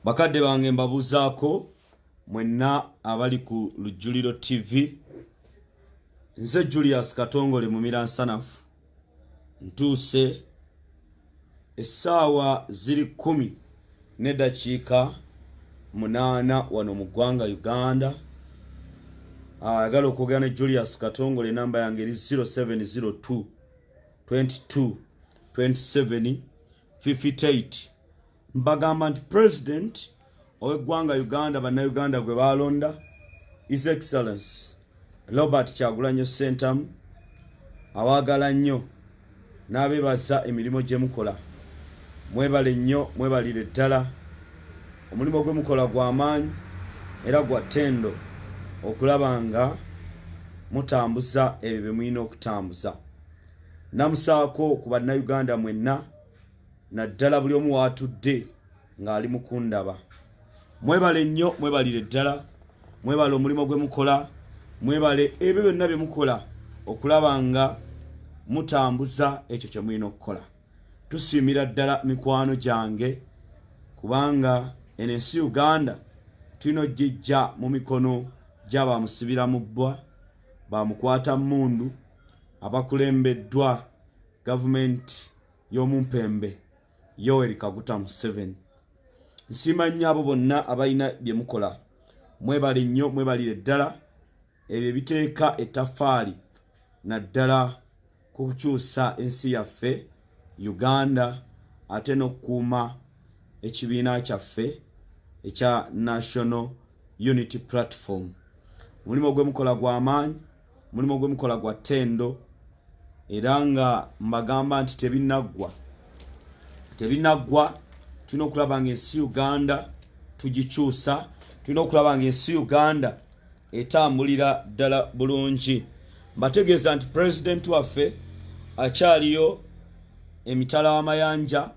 Bakadde bange, mbabuuzaako mwenna abali ku Lujjuliro TV. Nze Julius Katongole Mumira Nsanafu. Ntuuse essaawa ziri 10:08 wano mu ggwanga Uganda. Ayagala okwogera ne Julius Katongole, enamba yange eri 0702 22 27 58. Mbagamba nti President ow'eggwanga Uganda, Bannayuganda gwe balonda, His Excellence Robert Kyagulanyi Sentamu, abaagala nnyo n'abeebaza emirimu gye mukola. Mwebale nnyo, mwebalire ddala. Omulimu gwe mukola gwa maanyi era gwa ttendo okulaba nga mutambuza ebyo bye mulina okutambuza. Namusaako ku Bannayuganda mwenna, naddala buli omu waatudde ng'ali mu kundaba. Mwebale nnyo, mwebalire ddala. Mwebale omulimu gwe mukola, mwebale ebyo byonna bye mukola okulaba nga mutambuza ekyo kye mulina okukola. Tusiimira ddala, mikwano gyange, kubanga eno ensi Uganda tulina ogijja mu mikono gy'abamusibira mu bbwa, bamukwata mundu, abakulembeddwa gavumenti y'omumpembe Yoweri Kaguta Museveni. Nsiima nnyo abo bonna abalina bye mukola. Mwebale nnyo, mwebalire ddala ebyo ebiteeka ettaffaali naddala ku kukyusa ensi yaffe Uganda, ate n'okukuuma ekibiina kyaffe ekya National Unity Platform. Omulimu gwe mukola gwa maanyi, omulimu gwe mukola gwa ttendo, era nga mbagamba nti tebinaggwa, tebinaggwa. Tulina okulaba nga ensi Uganda tugikyusa, tulina okulaba nga ensi Uganda etambulira ddala bulungi. Mbategeeza nti Pulezidenti waffe akyaliyo emitala w'amayanja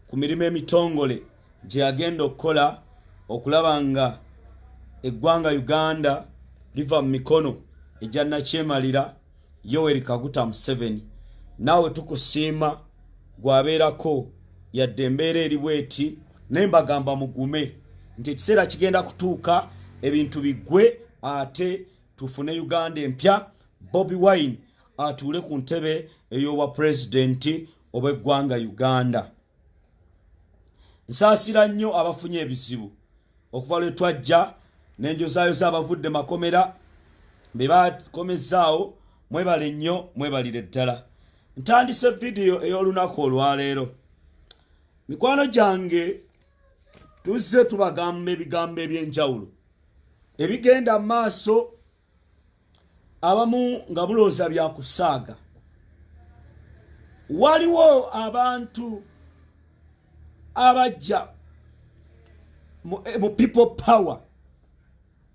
ku mirimu emitongole gye yagenda okukola okulaba nga eggwanga Uganda liva mu mikono egya nakyemalira Yoweri Kaguta Museveni. Naawe tukusiima gwabeerako yadde embeera eri bweti, naye mbagamba mugume nti ekiseera kigenda kutuuka ebintu biggwe, ate tufune Uganda empya, Bobi Wine atuule ku ntebe ey'obwa pulezidenti obw'eggwanga Uganda. Nsaasira nnyo abafunye ebizibu okuva lwe twajja n'enjozaayoza abavudde makomera be bakomezaawo. Mwebale nnyo, mwebalire ddala. Ntandise vidiyo ey'olunaku olwaleero. Mikwano gyange, tuzze tubagamba ebigambo ebyenjawulo ebigenda mu maaso, abamu nga mulowooza byakusaaga. Waliwo abantu abajja mu People Power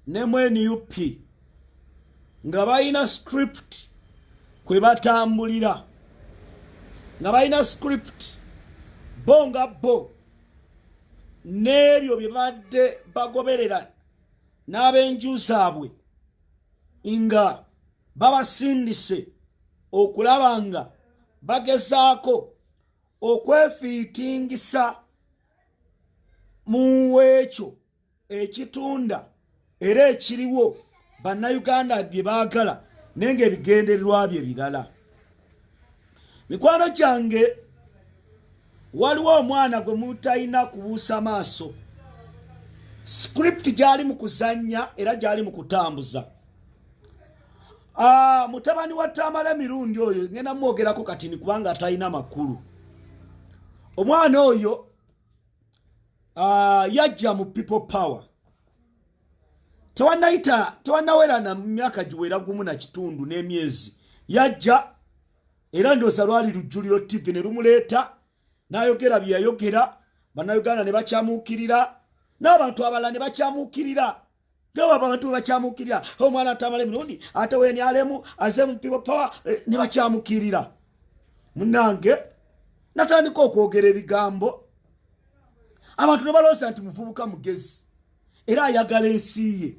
ne mu NUP nga balina script kwe batambulira, nga balina script bo nga bo n'ebyo bye badde bagoberera n'ab'enju zaabwe, nga babasindise okulaba nga bagezaako okwefiitingisa mu ekyo ekitunda era ekiriwo Bannayuganda bye baagala, naye nga ebigendererwa bye birala. Mikwano gyange, waliwo omwana gwe mutalina kubuusa maaso, script gyali mu kuzannya era gyali mu kutambuza. Mutabani wa Tamala Mirundi oyo ngenda mwogerako katini kubanga atalina makulu. Omwana oyo yajja mu People Power tewanayita, tewanawera na myaka giwera gumu na kitundu n'emyezi yajja, era ndowooza lwali Lujjuliro TV ne lumuleeta n'ayogera bye yayogera. Bannayuganda ne bakyamuukirira n'abantu abalala ne bakyamuukirira nga abantu bwe bakyamuukirira omwana atamala emirundi ate wenyalemu aze mu People Power, ne bakyamuukirira. Munange, natandika okwogera ebigambo, abantu ne balowooza nti muvubuka mugezi era ayagala ensi ye.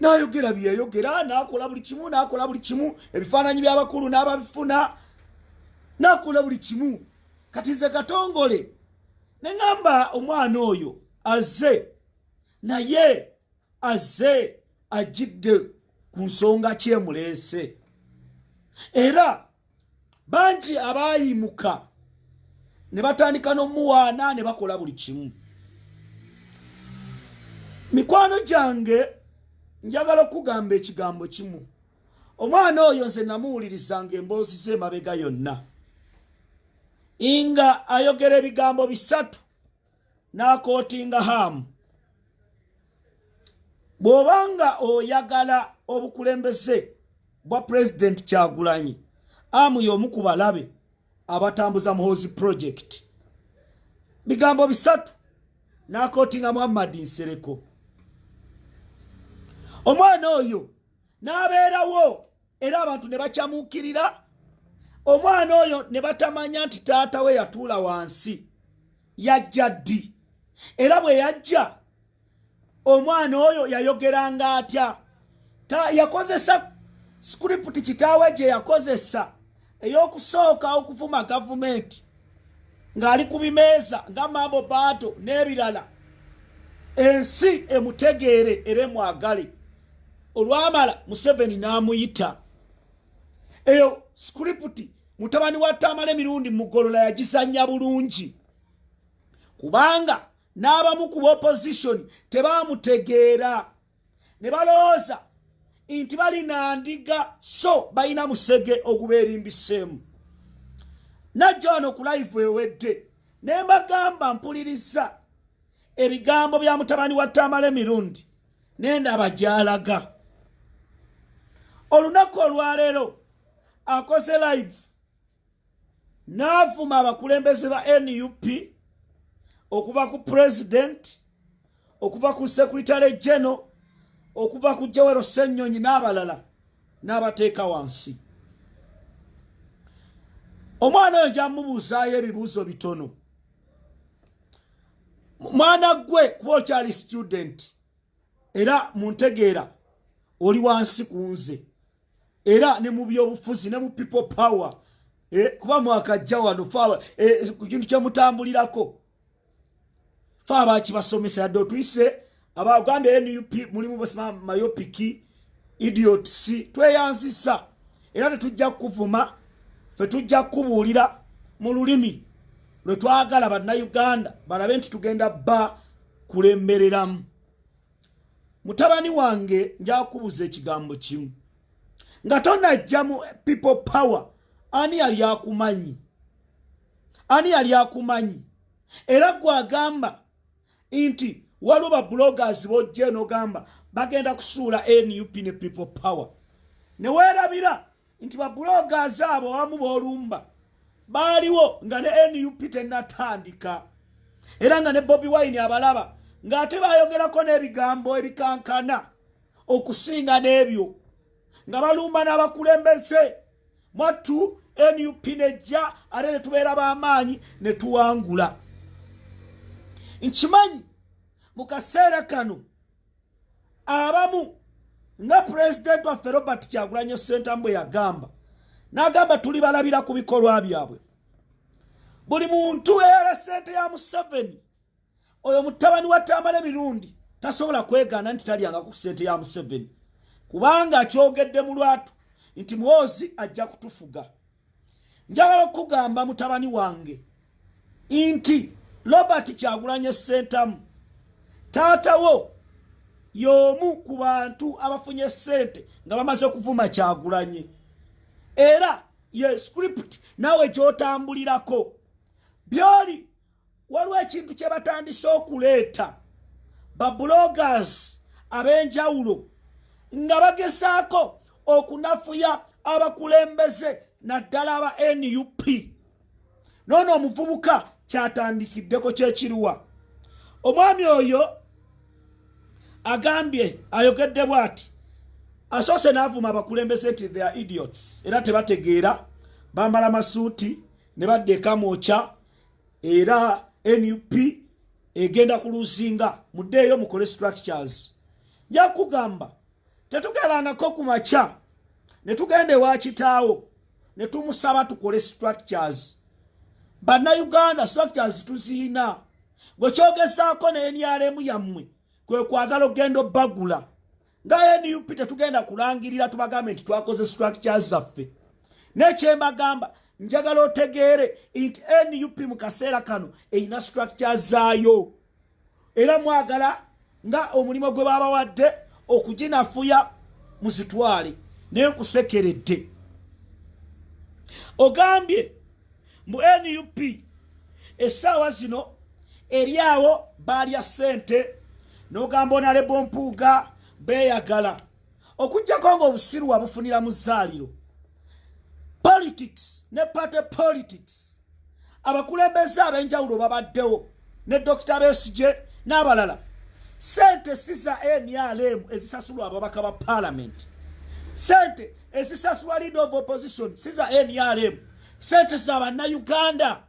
N'ayogera byeyayogera, n'akola buli kimu, n'akola buli kimu, ebifaananyi by'abakulu n'ababifuna, n'akola buli kimu. Kati nze Katongole ne ŋŋamba omwana oyo azze, naye azze ajjidde ku nsonga kyemuleese. Era bangi abaayimuka ne batandika n'omuwaana ne bakola buli kimu. Mikwano gyange, njagala okugamba ekigambo kimu. Omwana oyo nze namuwulirizanga emboozi ze emabega yonna, nga ayogera ebigambo bisatu n'aquotinga Hamu. Bw'obanga oyagala obukulembeze bwa Pulezidenti Kyagulanyi, amu y'omu ku balabe abatambuza Muhozi Project. Bigambo bisatu n'aquotinga Muhammadi Nsereko. Omwana oyo n'abeerawo era abantu ne bakyamuukirira omwana oyo, ne batamanya nti taata we yatuula wansi yajja ddi, era bwe yajja omwana oyo yayogeranga atya. Yakozesa script kitaawe gye yakozesa ey'okusooka okuvuma gavumenti ng'ali ku bimeeza nga Mambo Baato n'ebirala, ensi emutegeere era emwagale. Olwamala Museveni n'amuyita. Eyo script mutabani wa Tamala Emirundi Mugolola yagizanya bulungi, kubanga n'abamu ku opposition tebamutegeera ne balowooza nti balina ndiga, so balina musege ogubeerimbiseemu. Najja wano ku live ewedde ne mbagamba mpuliriza ebigambo bya mutabani wa Tamala Emirundi nendaba gy'alaga. Olunaku olwaleero akoze live n'avuma abakulembeze ba NUP, okuva ku president, okuva ku secretary general, okuva ku Joel Ssenyonyi n'abalala, n'abateeka wansi. Omwana oyo gyamubuuzaayo ebibuuzo bitono. Mwana gwe, kuba okyali student era muntegeera oli wansi ku nze, era ne mu byobufuzi ne mu People Power, kuba mwakajja wano ku kintu kyemutambulirako, fe abakibasomesa yadde otuyise abagambye NUP mulimu myopic idiots, tweyanzisa era tetujja kukuvuma. Fe tujja kukubuulira mu lulimi lwe twagala Bannayuganda balabe nti tugenda ba kulembereramu. Mutabani wange, njakubuza ekigambo kimu. Nga tonajja mu People Power, ani yali akumanyi? Ani yali akumanyi? Era gwagamba nti waliwo ba bloggers bojja enogamba bagenda kusuula NUP ne People Power, ne weerabira nti ba bloggers abo abamu boolumba baaliwo nga ne NUP tennatandika, era nga ne Bobi Wine abalaba ng'ate bayogerako n'ebigambo ebikankana okusinga n'ebyo, nga balumba n'abakulembeze. Mwattu NUP nejja ate ne tubeera b'amaanyi ne tuwangula. Nkimanyi mu kaseera kano abamu, nga pulezidenti waffe Robert Kyagulanyi Ssentamu bwe yagamba, n'agamba tuli balabira ku bikolwa byabwe. Buli muntu eyala ssente ya Museveni, oyo mutabani wa Tamala Emirundi tasobola kwegaana nti talyanga ku ssente ya Museveni, kubanga akyogedde mu lwatu nti Muhoozi ajja kutufuga. Njagala okugamba mutabani wange nti Robert Kyagulanye Ssentamu, taatawo y'omu ku bantu abafunye ssente nga bamaze okuvuma Kyagulanye, era ye script naawe gy'otambulirako byoli. Waliwo ekintu kye batandise okuleeta ba bloggers ab'enjawulo nga bagezaako okunafuya abakulembeze, naddala aba NUP. Noono omuvubuka kyatandikiddeko kyekiruwa? Omwami oyo agambye, ayogedde bw'ati: asoose n'avuma abakulembeze nti they are idiots era tebategeera, bambala masuuti ne badda ekamwokya, era NUP egenda kuluzinga, muddeeyo mukole structures. Nja kugamba, tetugerangako ku makya ne tugenda ewa kitaawo ne tumusaba tukole structures. Bannayuganda structures tuziina. Gwe kyogezaako ne NRM yammwe kwe kwagala okugenda obbagula. Nga NUP tetugenda kulangirira tubagambe nti twakoze structures zaffe. Nekyembagamba, njagala otegeere nti NUP mu kaseera kano erina structures zaayo, era mwagala nga omulimu gwe babawadde okuginafuya muzitwale. Naye nkusekeredde, ogambye mu NUP essaawa zino eri awo baalya ssente, n'ogamba onalebo Mpuuga beeyagala. Okugjako ng'obusiru wabufunira mu zzaaliro. Politics ne party politics, abakulembeze ab'enjawulo babaddewo ne Dr Besigye n'abalala. Sente si za NRM ezisasulwa ababaka ba parliament, sente ezisasulwa leader of opposition si za NRM. Sente za Bannayuganda,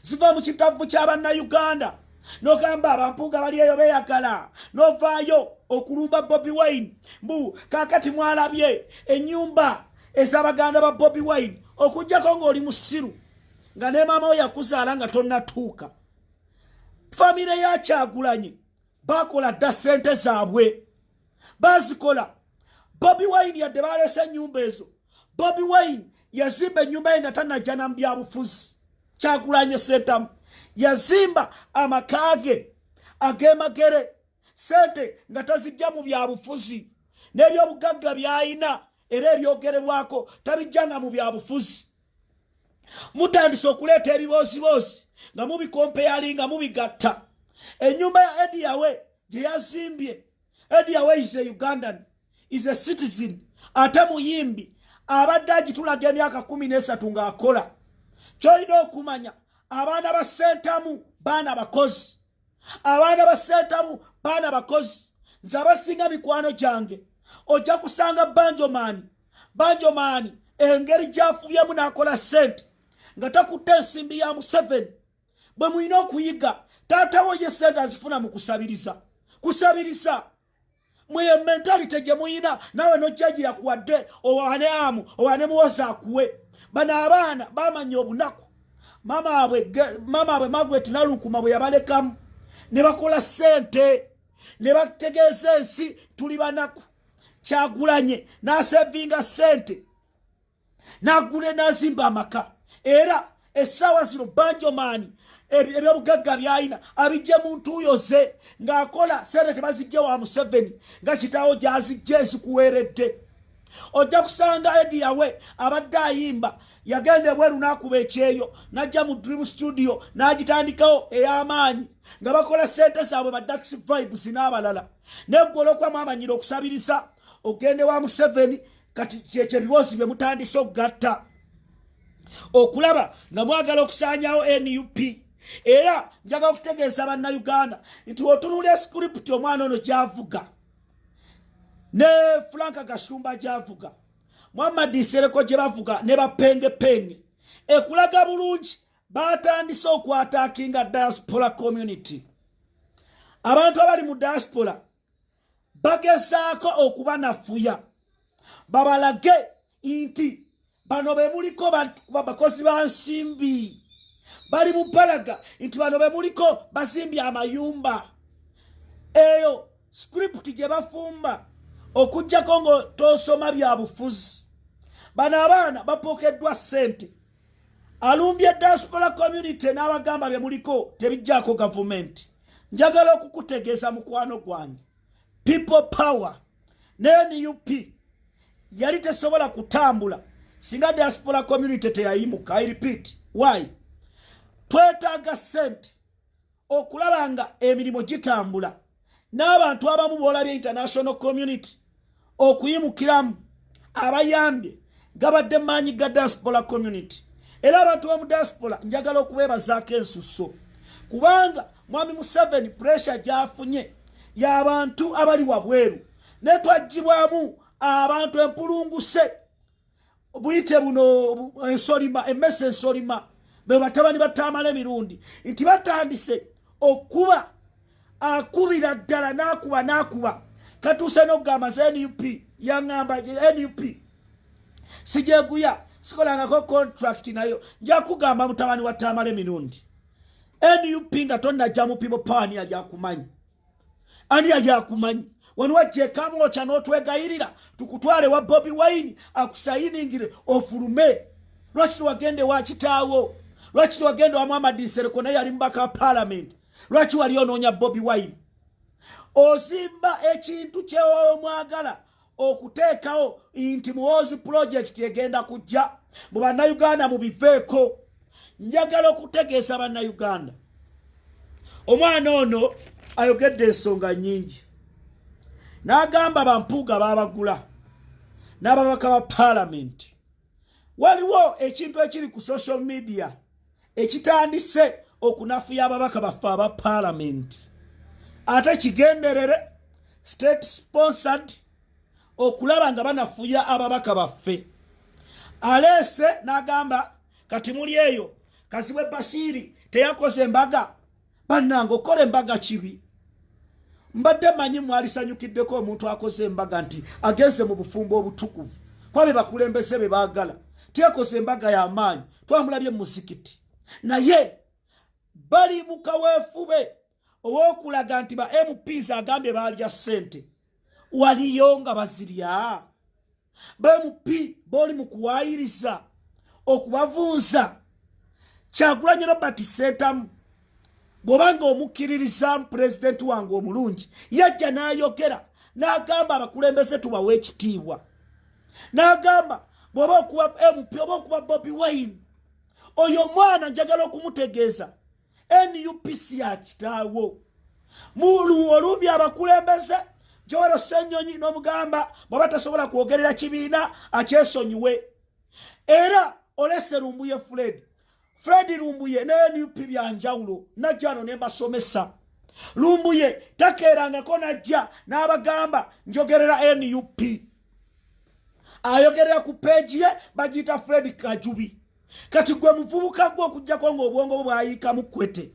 ziva mu kitavu ky'Abannayuganda. Nogamba abampuuga bali eyo beeyagala, novaayo okulumba Bobi Wine mbu kakati mwalabye ennyumba ez'abaganda ba Bobi Wine. Okugjako ng'oli musiru nga ne maama we yakuzaala nga tonnatuuka. Famire ya Kyagulanyi bakola dda ssente zaabwe, bazikola. Bobi Wine yadde baleese ennyumba ezo, Bobi Wine yazimba ennyumba ye nga tannajja na mu byabufuzi. Kyagulanyi Sentamu yazimba amaka ge ag'emagere sente nga tazijja mu byabufuzi, n'ebyobugagga by'ayina era ebyogerebwako tabijjanga mu byabufuzi. Mutandise okuleeta ebibooziboozi nga mubicomparinga, mubigatta. Ennyumba ya Eddy Yawe gye yazimbye, Eddy Yawe is a Ugandan, is a citizen, ate muyimbi, abadde agitulaga emyaka 13 ng'akola. Kyolina okumanya, abaana ba Sentamu baana bakozi, abaana ba Sentamu baana bakozi. Nze abasinga mikwano gyange. Ojja kusanga Banjomaani, Banjomaani engeri gyafubyemu n'akola ssente nga takutte ensimbi ya Museveni. Bwe mulina okuyiga, taatawo ye sente azifuna mu kusabiriza, kusabiriza. Mweyo mentality gye muyina, naawe nojja gye yakuwadde owane amu owane muwoza akuwe. Bano abaana bamanya obunaku mama abwe Margaret Nalukuma bwe yabalekamu ne bakola ssente ne bategeeza ensi tuli banaku. Kyagulanye n'asavinga ssente n'agula n'azimba amaka, era essaawa zino Banjomaani ebyobugagga byalina abijje mu ntuuyo ze ng'akola sente, tebazijje wa Museveni nga kitaawo gy'azijje ezikuweeredde. Ojja kusanga Eddy Yawe abadde ayimba, yagenda ebweru n'akuba ekyeyo n'ajja mu Dream Studio n'agitandikawo ey'amaanyi nga bakola sente zaabwe ba Dax Vibes n'abalala. Naye gwe olwokuba mwamanyira okusabiriza ogende wa Museveni, kati kyekyo ebiboozi bye mutandise okugatta okulaba nga mwagala okusaanyawo NUP. Era njagala okutegeeza Bannayuganda nti otunula script omwana ono gyavuga ne Franka Gashumba gyavuga, Muhammad Nsereko gye bavuga ne bapengepenge, ekulaga bulungi batandise okwattackinga diaspora community. Abantu abali mu diaspora bagezaako okubanafuya, babalage nti bano bemuliko bakozi ba nsimbi, bali mu balaga nti bano bemuliko bazimbye amayumba. Eyo script gye bafumba. Okugjako nga tosoma bya bufuzi, bano abaana bapokeddwa ssente. Alumbye diaspora community n'abagamba byemuliko tebijjaako gavumenti. Njagala okukutegeeza, mukwano gwange, People Power ne NUP yali tesobola kutambula singa diaspora community teyayimuka. I repeat, why? Twetaaga sente okulaba nga emirimu gitambula n'abantu abamu boolabye international community okuyimukiramu abayambye gabadde maanyi ga diaspora community. Era abantu bamu diaspora njagala okubeebazaako ensusso, kubanga mwami Museveni pressure gyafunye y'abantu abali wabweru, ne twagibwamu abantu empulunguse buyite buno ensolima emmese ensolima be batabani batamala emirundi nti batandise okuba akubira ddala n'akuba n'akuba katuuse n'okugamba ze NUP yaŋŋamba NUP sijeguya. Sikolangako contract nayo. Nja kugamba mutabani wa Tamale Mirundi, NUP nga tonnajja mu People Power, ani yali akumanyi? Ani yali akumanyi? Wano wajja ekamwokya n'otwegayirira tukutwale wa Bobi Wine akusayiningire ofulume. Lwaki tewagende wa kitaawo? Lwaki tewagende wa Muhammad Nsereko, naye yali mubaka wa Parliament? Lwaki wali onoonya Bobi Wine? Ozimba ekintu kyewomwagala okuteekawo nti Muhoozi project egenda kujja mu Bannayuganda, mubiveeko. Njagala okutegeeza Bannayuganda, omwana ono ayogedde ensonga nnyingi, n'agamba bampuuga baabagula n'ababaka ba Paalamenti. Waliwo ekintu ekiri ku social media ekitandise okunafuya ababaka baffe aba Paalamenti, ate kigenderere, state sponsored, okulaba nga banafuya ababaka baffe. Aleese n'agamba kati muli eyo Kazibwe Bashiri teyakoze embaga. Bannange, okukola embaga kibi? Mbadde manyi mwalisanyukiddeko omuntu akoze embaga nti agenze mu bufumbo obutukuvu, kuba be bakulembeze be baagala. Teyakoze embaga y'amaanyi, twamulabye mu muzikiti, naye bali mu kaweefube ow'okulaga nti ba MPs agambye baalya ssente. Waliyo nga bazirya ba MP booli mu kuwaayiriza okubavunza. Kyagulanyi Robert Sentamu, bw'obanga omukkiririzaamu, pulezidenti wange omulungi, yajja n'ayogera n'agamba abakulembeze tubawe ekitiibwa, n'agamba bw'oba okuba MP oba okuba Bobi Wine, oyo omwana njagala okumutegeeza, NUP si ya kitaawo. Mulu olumbye abakulembeze Joel Ssenyonyi n'omugamba bw'aba tasobola kwogerera kibiina akyesonyiwe, era olese Lumbuye Fred. Fred Lumbuye ne NUP byanjawulo. Najja no ne mbasomesa, Lumbuye takeerangako najja n'abagamba njogerera NUP. Ayogerera ku page ye bagiyita Fred Kajubi. Kati gwe muvubuka gwe, okugjako ng'obwongo bwo bwayiikamu kwete,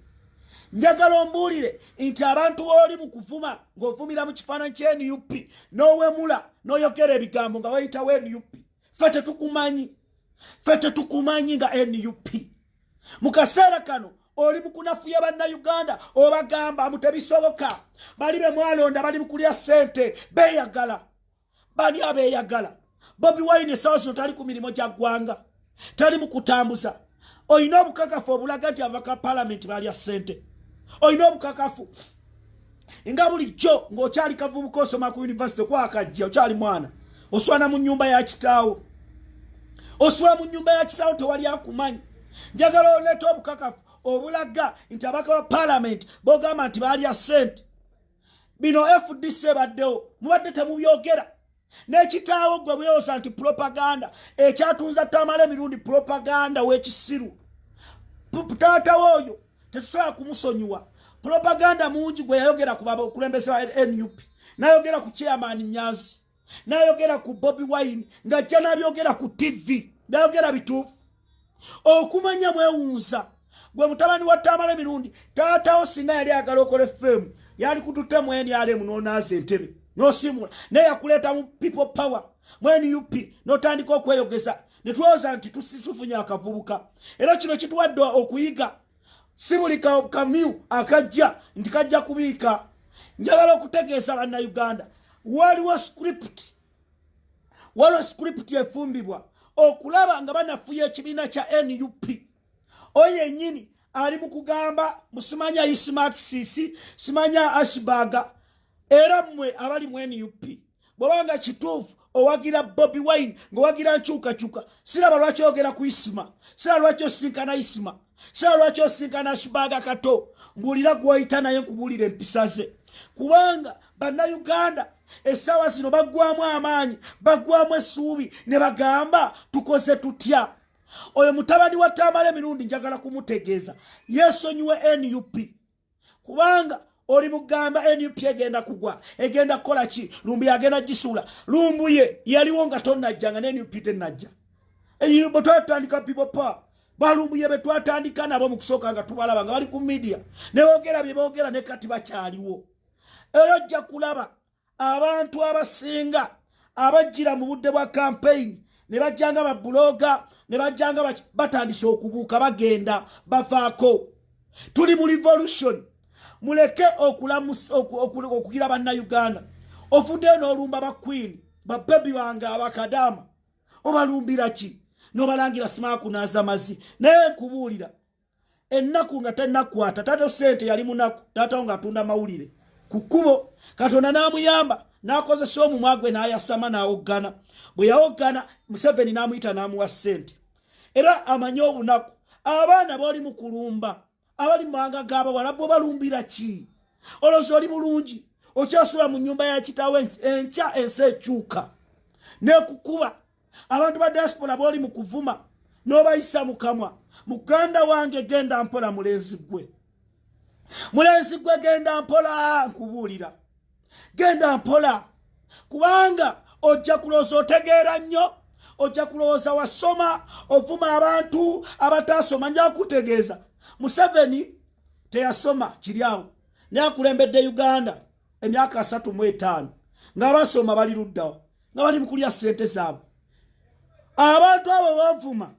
njagala ombuulire nti abantu oli mu kuvuma ng'ovumira mu kifaananyi kya NUP, n'owemula n'oyogera ebigambo nga weyitawo NUP, ffe tetukumanyi, ffe tetukumanyi nga NUP. Mu kaseera kano oli mu kunafuya Bannayuganda, obagamba mutebisoboka, bali be mwalonda bali mu kulya ssente, beeyagala. Bani abeeyagala? Bobi Wine essaawa zino tali ku mirimu gya ggwanga, tali mu kutambuza. Olina obukakafu obulaga nti ababaka Palamenti balya ssente? Olina obukakafu? Nga bulijjo ng'okyali kavubuka osoma ku university kwakajja, okyali mwana, oswana mu nnyumba ya kitaawo, osula mu nnyumba ya kitaawo, tewali akumanyi. Njagala oleeta obukakafu obulaga nti ababaka ba Palamenti bogamba nti balya ssente. Bino FDC ebaddewo mubadde temubyogera n'ekitaawo gwe bwewosa nti propaganda ekyatunza Tamala Emirundi, propaganda w'ekisiru. Taatawo oyo tetusobola kumusonyiwa propaganda mungi gwe yayogera ku bakulembeze ba NUP, n'ayogera ku chairman Nyanzi, n'ayogera ku Bobi Wine, ng'ajja n'abyogera ku TV, byayogera bituufu. Okumanya mwewunza gwe mutabani wa Tamala Emirundi, taatawo singa yali ayagala okola efeemu yali kututte mu NRM n'onaaza entebe n'osimula, naye yakuleeta mu People Power, mu NUP, n'otandika okweyogeza ne tulowooza nti tusifunya akavubuka. Era kino kituwadde okuyiga, si buli kamyu akajja nti kajja kubiika. Njagala okutegeeza Bannayuganda, waliwo script, waliwo script efumbibwa okulaba nga banafuya ekibiina kya NUP. Oyo yennyini ali mu kugamba musimanya Ismaxis, simanya Ashbaga. Era mmwe abali mu NUP, bwobanga kituufu owagira Bobi Wine, ng'owagira nkyukakyuka, siraba lwaki oyogera ku Isima, siraba lwaki osinkana Isima, siraba lwaki osinkana Ashbaga Kato. Mbuulira gwoyita naye, nkubuulira empisa ze, kubanga Bannayuganda essaawa zino baggwamu amaanyi, baggwamu essuubi ne bagamba tukoze tutya? Oyo mutabani wa Tamala Emirundi njagala kumutegeeza yeesonyiwe NUP, kubanga oli mugamba NUP egenda kugwa, egenda kukola ki, Lumbuye agenda gisuula. Lumbuye yaliwo nga tonnajja, nga ne NUP tenajja. Bwe twatandika People Power, balumbuye be twatandika nabo mu kusooka nga tubalaba nga bali ku media ne boogera bye boogera, ne kati bakyaliwo. Era ojja kulaba abantu abasinga abajjira mu budde bwa kampeyini Ne bajjanga babuloga, ne bajjanga batandise okubuuka, bagenda bavaako. Tuli mu revolution. Muleke okugira bannayuganda. Ovuddeyo n'olumba ba queen, babebi bange abakadaama, obalumbira ki? N'obalangira simakunaaza mazzi. Naye nkubuulira, ennaku nga tennakwata, taata sente yali munaku, taatawo ng'atunda mawulire ku kkubo. Katonda n'amuyamba n'akozesa omumwa gwe n'ayasama n'awoggana. Bwe yawoggana, Museveni n'amuyita n'amuwa ssente. Era amanyi obunaku. Abaana b'oli mu kulumba abali mu mawanga g'abawala, bo balumbira ki? Olowooza oli bulungi, okyasula mu nnyumba ya kitaawo. Enkya ensi ekyuka nekukuba. Abantu ba diaspora b'oli mu kuvuma n'obayisa mu kamwa, muganda wange, genda mpola. Mulenzi gwe, mulenzi gwe, genda mpola. Nkubuulira, genda mpola, kubanga ojja kulowooza otegeera nnyo, ojja kulowooza wasoma, ovuma abantu abataasoma. Nja kutegeeza, Museveni teyasoma, kiri awo, naye akulembedde Uganda emyaka 35 ng'abasoma bali luddawa, nga bali mukulya ssente zaabwe. Abantu abo bavuma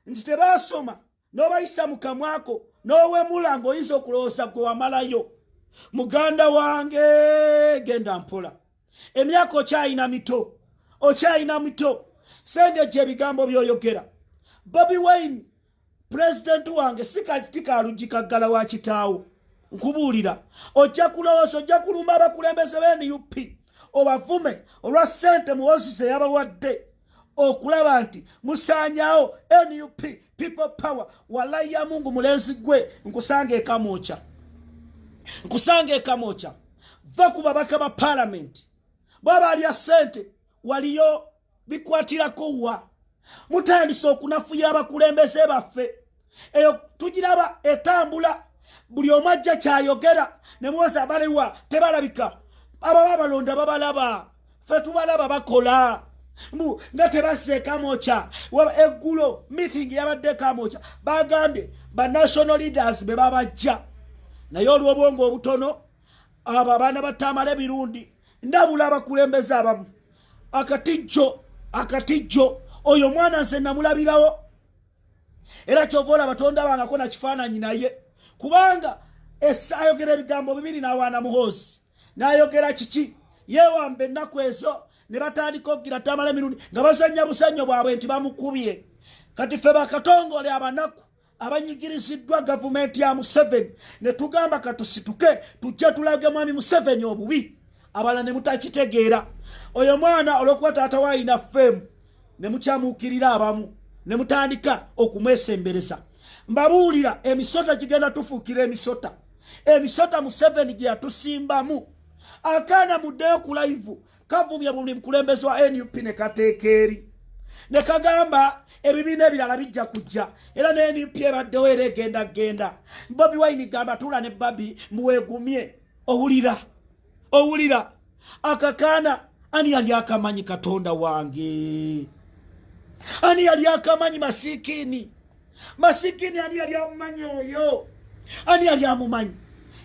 nti tebasoma n'obayisa mu kamwako n'owemula ng'oyinza okulowooza gwe wamalayo. Muganda wange, genda mpola. Emyaka okyayina mito, okyayina mito. Sengejja ebigambo by'oyogera. Bobi Wine pulezidenti wange, si kati kaluggi kaggala wa kitaawo. Nkubuulira, ojja kulowooza ojja kulumba abakulembeze ba NUP, obavume olwa ssente Muhoozi ze yabawadde okulaba nti musaanyaawo NUP, People Power. Walayi ya Mungu, mulenzi gwe, nkusanga ekamwokya, nkusanga ekamwokya. Va ku babaka ba paalamenti. Bwaba alya ssente, waliyo bikwatirako wa? Mutandise okunafuya abakulembeze baffe. Eyo tugiraba etambula, buli omu ajja kyayogera ne muwoza baliwa, tebalabika. Ababa balonda babalaba, ffe tubalaba bakola mbu nga tebazze Kamwokya. Eggulo meeting yabadde Kamwokya, bagambye ba national leaders be babajja, naye olw'obwongo obutono abo abaana batamala ebirungi. Ndabula abakulembeze abamu, akatijjo, akatijjo. Oyo omwana nze namulabirawo, era kyova olaba tondabangako na kifaananyi naye, kubanga ayogera ebigambo bibiri n'awaana Muhoozi, n'ayogera kiki, yeewamba ennaku ezo ne batandika okugira Tamala emirundi nga bazanya busannyo bwabwe nti bamukubye. Kati ffe bakatongole abanaku abanyigiriziddwa gavumenti ya Museveni ne tugamba katusituke tujje tulage mwami Museveni obubi. Abalala ne mutakitegeera. Oyo mwana olw'okuba taata we ayina fame, ne mukyamuukirira abamu ne mutandika okumwesembereza. Mbabuulira, emisota gigenda tufuukira emisota, emisota Museveni gye yatusimbamu. Akaana muddeyo ku live, kavumye buli mukulembeze wa NUP ne kateeka eri ne kagamba ebibiina ebirala bijja kujja, era ne NUP ebaddewo era egenda genda. Bobi Wine gamba tuula ne Babi muweegumye. Owulira, owulira akakaana, ani yali akamanyi? Katonda wange, ani yali akamanyi? Masiikini, masikini, ani yali amumanyi oyo? Ani yali amumanyi?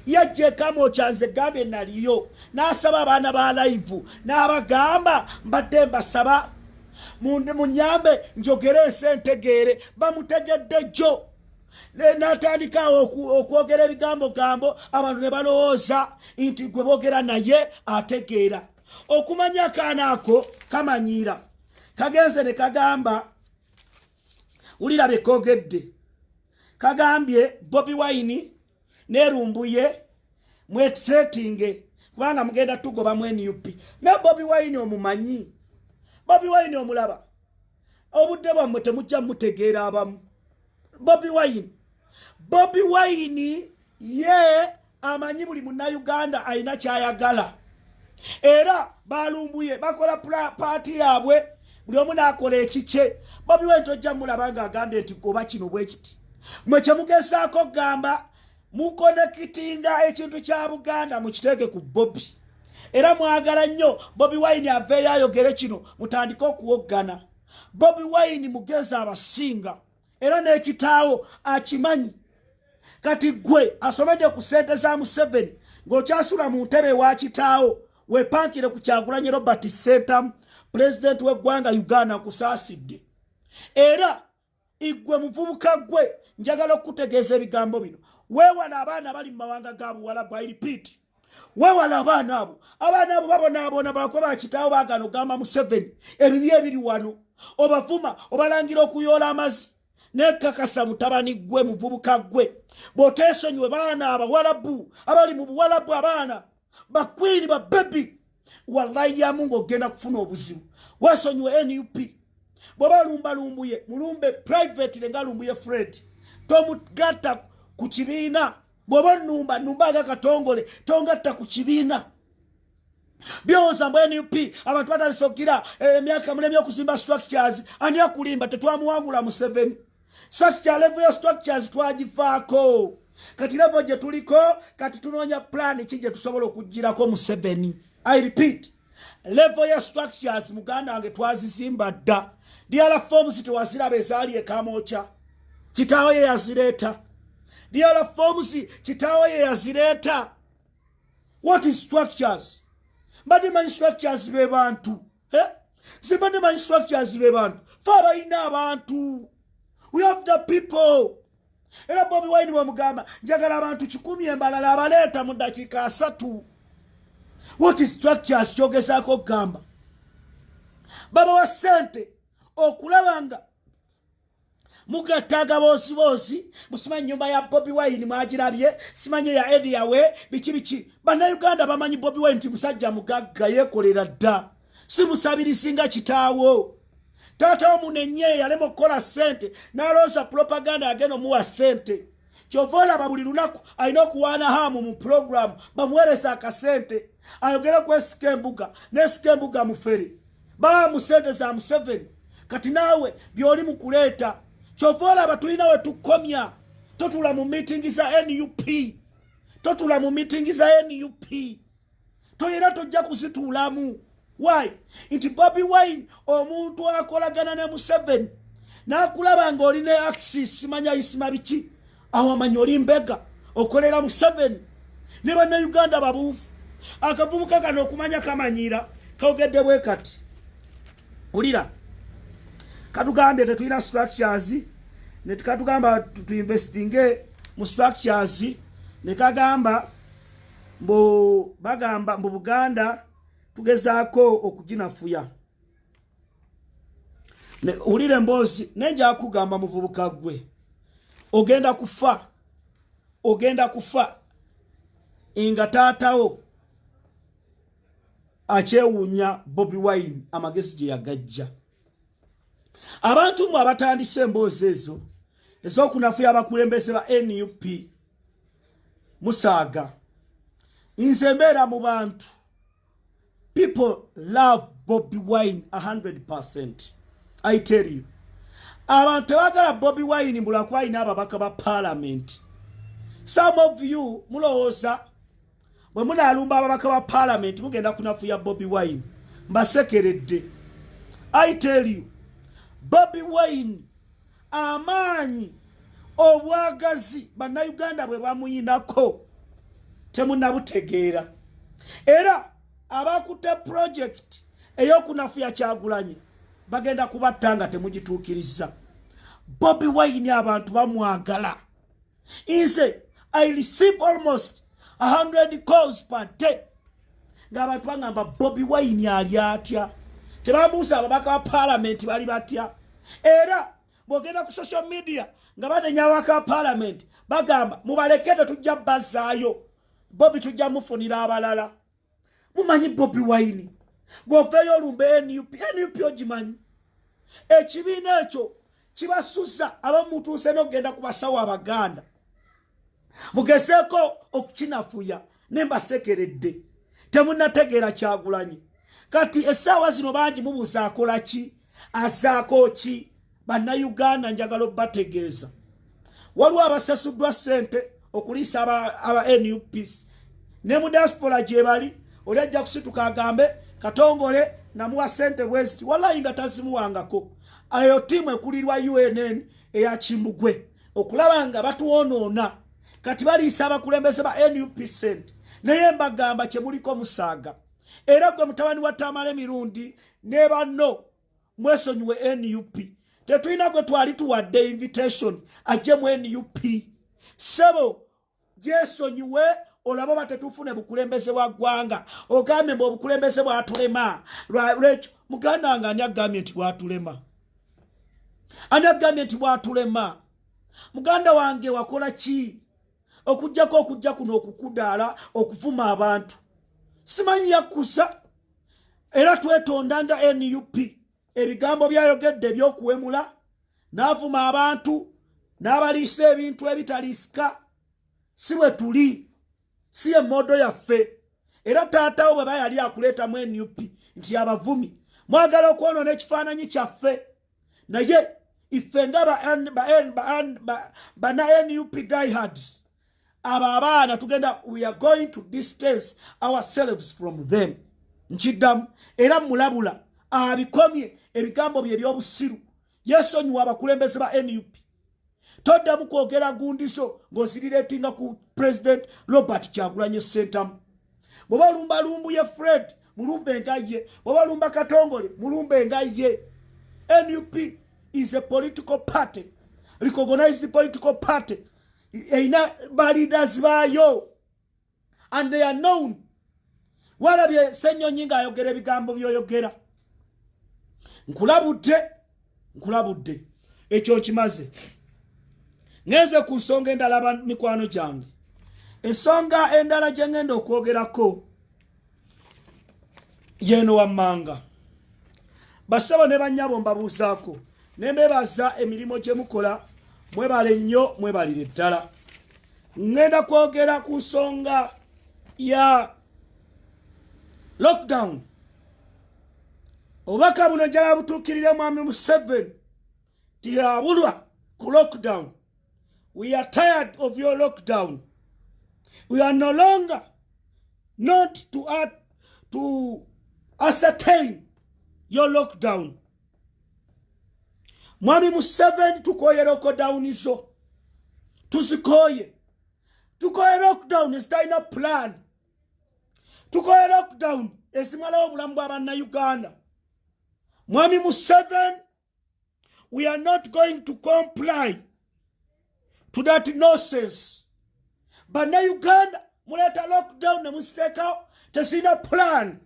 Yajja ekamwokyanze, gambye naliyo, n'asaba abaana ba live n'abagamba, mbadde mbasaba munyambe njogere ensi entegeere. Bamutegedde jjo, n'atandikaawo okwogera ebigambo gambo, abantu ne balowooza nti gwe boogera naye ategeera. Okumanya akaana ako kamanyiira, kagenze ne kagamba, wulira byekogedde, kagambye Bobi Wine nerumbuye mwesetinge kubanga mugenda tugobamu NUP. Ne Bobi Wine omumanyi? Bobi Wine omulaba? Obudde bwammwe temujja mutegeera abamu. Bobi Wine, Bobi Wine ye amanyi buli Munnayuganda alina kyayagala. Era balumbuye bakola paati yaabwe, buli omu n'akola ekikye. Bobi Wine tojja mulaba ng'agambye nti goba kino bwe kiti. Mwe kyemugezaako kugamba, mukonekitinga ekintu kya Buganda mukiteeke ku Bobi, era mwagala nnyo Bobi Wine aveeyo ayogere kino, mutandike okuwoggana. Bobi Wine mugezi abasinga, era n'ekitaawo akimanyi. Kati gwe asomedde ku ssente za Museveni ng'okyasula mu ntebe wa kitaawo, wepankire ku Kyagulanye Robert Sentamu. Pulezidenti w'eggwanga Uganda, nkusaasidde. Era igwe muvubuka gwe, njagala okukutegeeza ebigambo bino: weewala abaana bali mu mawanga ga Buwalabu. I repeat, weewala abaana abo. Abaana abo babonaabona bakuba bakitaawo baagana okugamba Museveni ebibi ebiri wano. Obavuma, obalangira okuyoola amazzi. Nekakasa mutabani gwe, muvubuka gwe, bw'oteesonyiwe baana Abawalabu abali mu Buwalabu, abaana bakwini babebi, wallahi yamu ng'ogenda kufuna obuzibu. Weesonyiwe NUP. Bw'oba lumbalumbuye, mulumbe private nga Lumbuye Fred, tomugatta ku kibiina. Bw'oba numba numba nga Katongole, tongatta ku kibiina. Byowooza mbu NUP abantu batandise okugira emyaka mulemi okuzimba structures. Ani akulimba? Tetwamuwangula Museveni. Structure, level ya structures twagivaako. Kati level gye tuliko kati, tunoonya plan ki gye tusobola okugirako Museveni. I repeat, level ya structures, muganda wange, twazizimba dda. DR forms tewaziraba ezaali ekamokya? Kitaawo ye yazireeta. DR forms kitaawo ye yazireeta. What is structures? Mbadde manyi structures be bantu. Simbadde manyi structures be bantu. Fe abalina abantu, we have the people. Era Bobi Wine bwemugamba njagala abantu 100 embalala, abaleeta mu ddakiika 30. What is structures? Kyogezaako okugamba babawa ssente okulaba nga mugatta agaboosiboosi. Musimanyi nyumba ya Bobi Wine mwagirabye, simanyi ya Edi yawe biki biki. Bannayuganda bamanyi Bobi Wine nti musajja mugagga, yeekolera dda, si musabirisi nga kitaawo. Taata wo munenye yalema okukola ssente n'alooza propaganda yagenda omuwa ssente. Kyova olaba buli lunaku alina okuwaana Hamu mu puroguramu bamuweereza akasente ayogere kwesika embuga nesika embuga mufere baa mu ssente za Museveni. Kati naawe byoli mu kuleeta, kyova olaba tulina we tukomya. Totula mu miitingi za NUP, totula mu miitingi za NUP, toyina tojja kuzituulamu. Why? Nti Bobi Wine omuntu akolagana ne Museveni n'akulaba ng'oli ne axis, simanya isima biki awo, amanya oli mbega okolera Museveni. Ne Bannayuganda babuufu. Akavubuka kano okumanya kamanyiira kawogedde bwe kati. Wulira, katugambye tetulina structures, nekatugamba tuinvestinge mu structures, nekagamba mbu bagamba mbu Buganda tugezaako okuginafuya. Wulira emboozi nenja kugamba, muvubuka gwe, ogenda kufa, ogenda kufa nga taatawo akyewuunya Bobi Wine amagezi gye yagajja. Abantu mwe abatandise emboozi ezo ez'okunafuya abakulembeze ba NUP, musaaga. Nze mbeera mu bantu. People love Bobi Wine 100%, I tell you. Abantu tebagala Bobi Wine mbulakuba alina ababaka ba parliament. Some of you mulowooza bwe munaalumba ababaka ba parliament mugenda kunafuya Bobi Wine. Mbasekeredde. I tell you, Bobi Wine amaanyi, obwagazi Bannayuganda bwe bamuyinako temunabutegeera. Era abakutte project ey'okunafuya Kyagulanyi bagenda kubatta nga temugituukiriza. Bobi Wine abantu bamwagala. Nze I receive almost 100 calls per day ng'abantu bagamba Bobi Wine ali atya. Tebambuuza ababaka ba paalamenti bali batya. Era bw'ogenda ku social media nga banenya ababaka ba paalamenti, bagamba mubaleke, tetujja bazzaayo, Bobi tujja mufunira abalala. Mumanyi Bobi Wine bw'oveeyo olumba NUP, NUP ogimanyi ekibiina ekyo kibasuza. Abamutuuse n'okugenda ku basawo Abaganda mugezeeko okukinafuya, ne mbasekeredde. Temunategeera Kyagulanyi. Kati essaawa zino bangi mubuuza akola ki, azaako ki. Bannayuganda, njagala obbategeeza, waliwo abasasuddwa ssente okuliisa aba NUP ne mu diaspora gye bali. Oli ajja kusituka agambe Katongole namuwa ssente bweziti, wallayi nga tazimuwangako. Eyo ttiimu ekulirwa UNN eya Kimbugwe okulaba nga batuwonoona. Kati baliisa abakulembeze ba NUP sente, naye mbagamba kyemuliko musaaga. Era gwe mutabani wa Tamala Emirundi Ne banno mwesonyiwe NUP. Tetulina gwe twali tuwadde invitation ajje mu NUP. Sebo, gyesonyiwe olaba oba tetufune bukulembeze bwa ggwanga. Ogambye mbu obukulembeze bwatulema. Lwekyo muganda wange, ani agambye nti bwatulema? Ani agambye nti bwatulema? Muganda wange, wakola ki okugjako okujja kuno okukudaala, okuvuma abantu? Simanyi yakkusa. Era twetonda nga NUP ebigambo byayogedde ebyokuwemula, n'avuma abantu, n'abaliisa ebintu ebitaliisika. Si bwe tuli, si emoodo yaffe. Era taatawo bwe bayali akuleetamu NUP nti abavumi mwagala okwonoona ekifaananyi kyaffe, naye ife nga bana NUP diehards, abo abaana tugenda, we are going to distance ourselves from them. Nkiddamu era mulabula abikomye ebigambo bye ebyobusiru. Yesonyiwa abakulembeze ba NUP. Toddamu kwogera gundizo ng'ozirireetinga ku President Robert Kyagulanye Sentamu. Bw'oba olumba Lumbuye Fred, mulumbe nga ye. Bw'oba olumba Katongole, mulumbe nga ye. NUP is a political party, recognized political party, erina baleaders baayo and they are known. Walabye Ssenyonyi ng'ayogera ebigambo by'oyogera. Nkulabudde, nkulabudde. Ekyo nkimaze, ngenze ku nsonga endala. Mikwano gyange, ensonga endala gye ngenda okwogerako yeeno wammanga. Basebo ne bannyabo, mbabuuzaako ne mbebaza emirimu gye mukola. Mwebale nnyo, mwebalire ddala. Ŋŋenda kwogera ku nsonga ya lockdown. Obubaka buno njagala butuukirire Mwami Museveni tiyabulwa ku lockdown. We are tired of your lockdown. We are no longer not to ascertain your lockdown. Mwami Museveni, tukoye lockdown zo, tuzikoye. Tukoye lockdown ezitalina plan. Tukoye lockdown ezimalawo obulamu bw'abannayuganda. Mwami Museveni, we are not going to comply to that nonsense. Bannayuganda muleeta lockdown ne muziteekawo tezirina plan,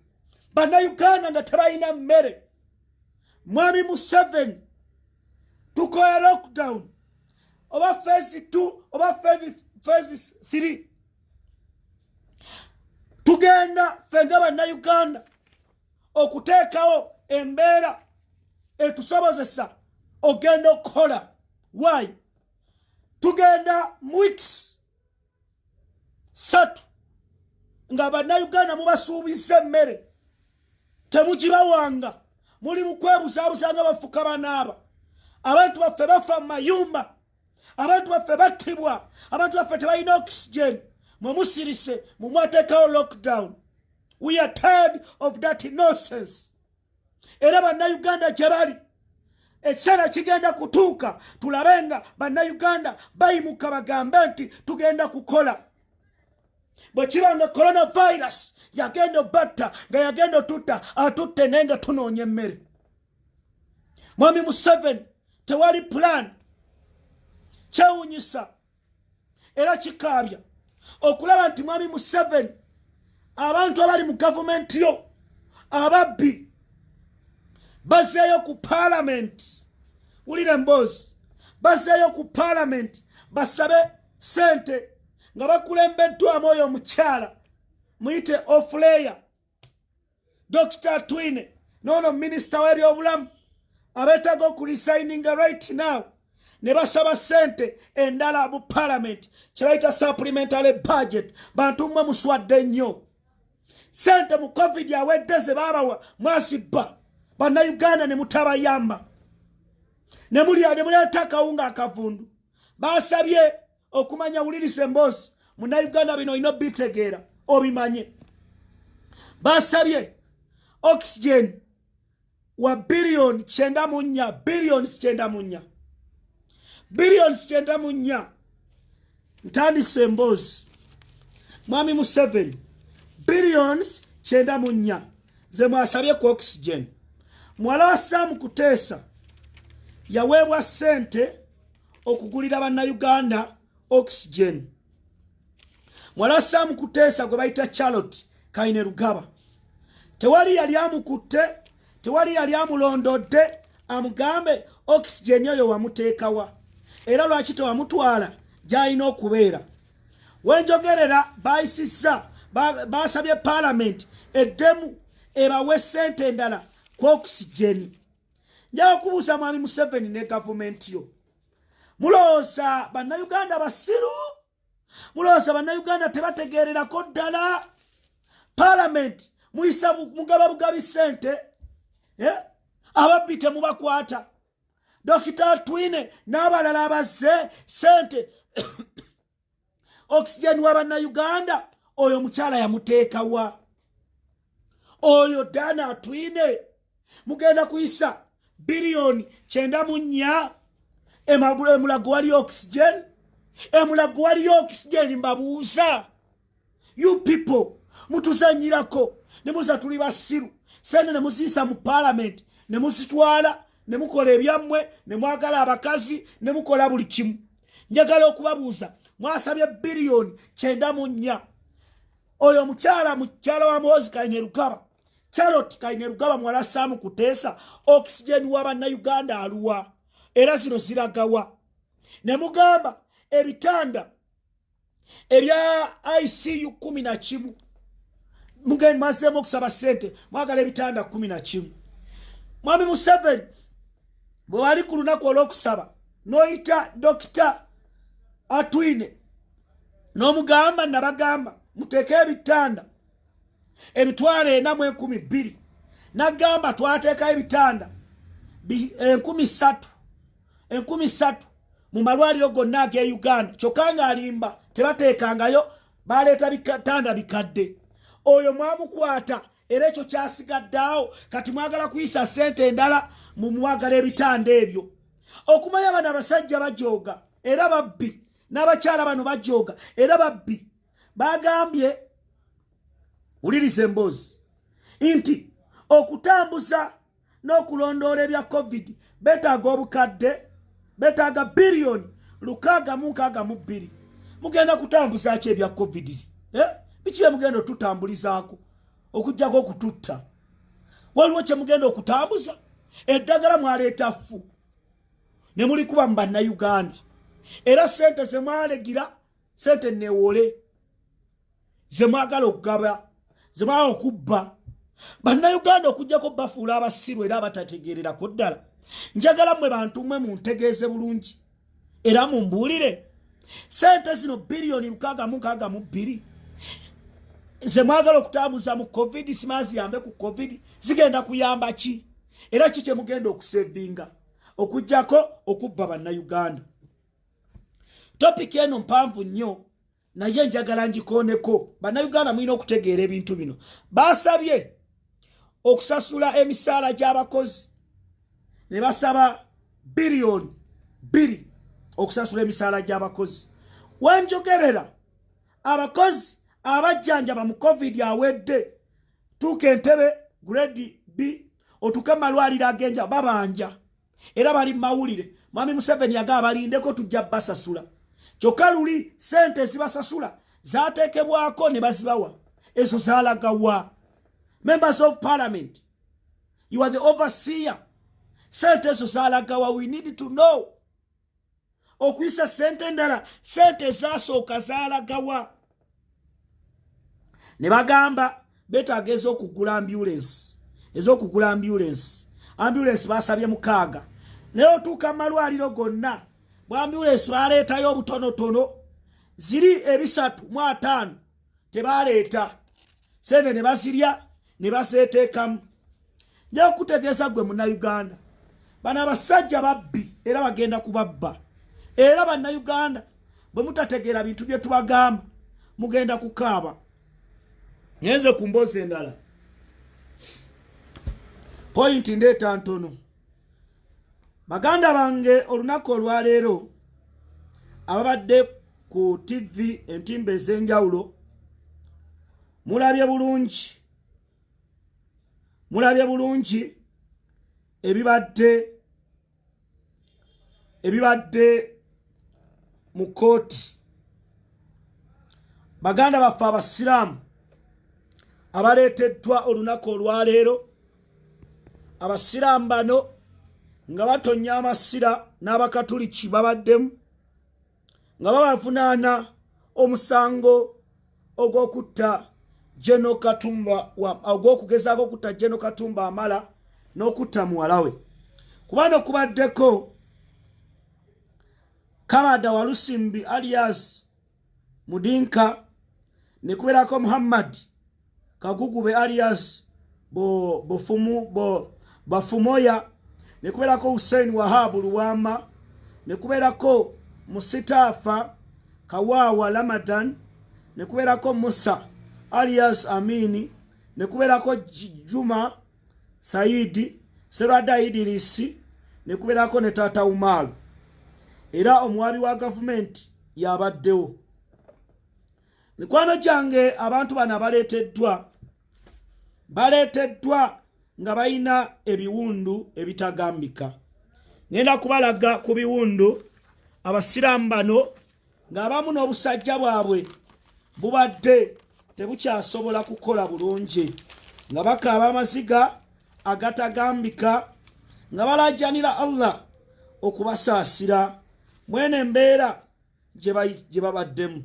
bannayuganda nga tebalina mmere. Mwami Museveni, tukoye lockdown, oba phase 2 oba phase 3. Tugenda ffe nga bannayuganda okuteekawo embeera etusobozesa ogenda okukola. Why? Tugenda mu weeks 3 nga bannayuganda mubasuubiza emmere temugibawanga. Muli mu kwebuzaabuza nga bafuka banaaba. Abantu baffe bafa mu mayumba, abantu baffe battibwa, abantu baffe tebalina oxygen. Mwe musirise, mumwateekawo lockdown. We are tired of that nonsense. Era bannayuganda gye bali, ekiseera kigenda kutuuka tulabe nga bannayuganda bayimuka bagambe nti tugenda kukola. Bwe kiba nga coronavirus yagenda obatta, nga yagenda otutta, atutte, naye nga tunoonya emmere. Mwami Museveni, tewali plan. Kyewunyisa era kikaabya okulaba nti Mwami Museveni, abantu abali mu gavumenti yo ababbi bazzeeyo ku paalamenti. Wulira emboozi. Bazzeeyo ku paalamenti basabe sente nga bakulembeddwamu oyo omukyala muyite Ofleya, Dr Twine, noono minisita w'ebyobulamu, abeetaaga okuresigninga right now, ne basaba sente endala mu paalamenti kyebayita supplementary budget. Bantu mmwe muswadde nnyo. Sente mu COVID awedde ze baabawa mwazibba, bannayuganda ne mutabayamba, ne mulya ne muleeta akawunga akavundu. Basabye okumanya. Wuliriza emboozi, munnayuganda, bino olina obitegeera obimanye. Basabye oxygen wa biliyoni 94, biliyoni 94, biliyoni 94. Ntandise emboozi. Mwami Museveni, biliyoni 94 ze mwasabye ku oxygen. Muwala wa Sam Kuteesa yaweebwa ssente okugulira bannayuganda oxygen. Muwala wa Sam Kuteesa gwe bayita Charlotte Kainerugaba, tewali yali amukutte, tewali yali amulondodde amugambe oxygen oyo wamuteekawa, era lwaki tewamutwala gy'alina okubeera. Wenjogerera bayisizza, basabye paalamenti eddemu ebawe ssente endala ku oxygen. Njagala okubuuza Mwami Museveni ne gavumenti yo, mulowooza bannayuganda basiru? Mulowooza bannayuganda tebategeererako ddala? Paalamenti muyisa mugaba bugabi ssente, eh? Ababbi temubakwata. Dokita Twine n'abalala abazze ssente. Oxygen wa bannayuganda oyo mukyala yamuteekawa? Oyo Dana Atwine, mugenda kuyisa 94 biliyoni Emulago wali oxygen? Emulago waliyo oxygen? Mbabuuza. You people mutuzanyirako ne muza tuli basiru. Sente ne muziyisa mu paalamenti ne muzitwala ne mukola ebyammwe ne mwagala abakazi ne mukola buli kimu. Njagala okubabuuza, mwasabye 94 biliyoni. Oyo mukyala, mukyala wa Muhoozi Kainerugaba, Charlotte Kainerugaba, muwala Sam Kuteesa, oxygen wa bannayuganda aluwa, era zino ziragawa? Ne mugamba ebitanda ebya ICU 11. Mugende mwazeemu okusaba ssente, mwagala ebitanda 11. Mwami Museveni, bwe wali ku lunaku olw'okusaba n'oyita Dokita Atwine n'omugamba, nabagamba muteeke ebitanda 4,012, nagamba twateekayo ebitanda 3,000, 3,000 mu malwaliro gonna ag'e Uganda. Kyokka ng'alimba, tebateekangayo, baleeta bitanda bikadde. Oyo mwamukwata, era ekyo kyasigaddeawo. Kati mwagala kuyisa ssente endala, mumwagala ebitanda ebyo. Okumanya bano abasajja bajooga era babbi, n'abakyala bano bajooga era babbi. Bagambye, wuliriza emboozi, nti okutambuza n'okulondoola ebya COVID betaaga obukadde, betaaga 662 biliyoni. Mugenda kutambuza ki ebya COVID, eh? Biki bye mugenda otutambulizaako okugjako okututta? Waliwo kye mugenda okutambuza? Eddagala mwaleeta ffu ne mulikuba mu bannayuganda, era sente zemwalegira, sente newole zemwagala okugaba, zemwagala okubba bannayuganda, okugjako bafuula abasiru era abatategeererako ddala. Njagala mmwe bantu mmwe muntegeeze bulungi era mumbuulire, sente zino 662 biliyoni zemwagala okutambuza mu COVID, simaziyambe ku COVID, zigenda kuyamba ki, era ki kyemugenda okusevinga okugjako okubba bannayuganda? Topic eno mpanvu nnyo, naye njagala ngikooneko. Bannayuganda mulina okutegeera ebintu bino. Basabye okusasula emisaala gy'abakozi ne basaba 2 biliyoni okusasula emisaala gy'abakozi. Wenjogerera, abakozi abajjanjaba mu COVID awedde, tuuka Entebe grade B, otuuke mu malwaliro ag'enja, babanja era bali mawulire. Mwami Museveni agaba balindeko, tujja basasula. Kyokka luli sente ezibasasula zateekebwako ne bazibawa, ezo zalagawa? Members of parliament, you are the overseer. Sente ezo zalagawa? We need to know. Okuyisa sente endala, sente ezasooka zalagawa? Ne bagamba betaaga ez'okugula ambulance, ez'okugula ambulance. Ambulance basabye 6, naye otuuka mu malwaliro gonna, bwambulance baleetayo obutonotono, ziri 350 tebaleeta. Sente ne bazirya ne bazeeteekamu. Nja okutegeeza gwe Munnayuganda, bano abasajja babbi era bagenda kubabba. Era bannayuganda, bwe mutategeera bintu bye tubagamba, mugenda kukaaba. Ngenze ku mboozi endala, point ndeeta ntono. Baganda bange, olunaku olwaleero ababadde ku TV entimba ez'enjawulo mulabye bulungi, mulabye bulungi. Ebibadde mu kkooti, baganda baffe abasiraamu abaleeteddwa olunaku olwaleero, abasiraamu bano nga batonya amasira n'abakatuliki babaddemu nga babavunaana omusango ogw'okutta General Katumba, ogw'okugezaako okutta General Katumba Amala n'okutta muwala we. Kubano kubaddeko Kamada Walusimbi alias Mudinka, ne kubeerako Muhammad Kagugube alias Bafumoya, ne kubeerako Hussein Wahabu Luwama, ne kubeerako Musitafa Kawawa Ramadan, ne kubeerako Musa alias Amini, ne kubeerako Juma Saidi Serada Idirisi, ne kubeerako ne Tata Umaru. Era omuwabi wa gavumenti yabaddewo. Mikwano gyange, abantu bano abaleeteddwa baleeteddwa nga balina ebiwundu ebitagambika. Ngenda kubalaga ku biwundu abasiraamu bano ng'abamu n'obusajja bwabwe bubadde tebukyasobola kukola bulungi, nga bakaaba amaziga agatagambika, nga balajanira Allah okubasaasira mwene embeera gye babaddemu.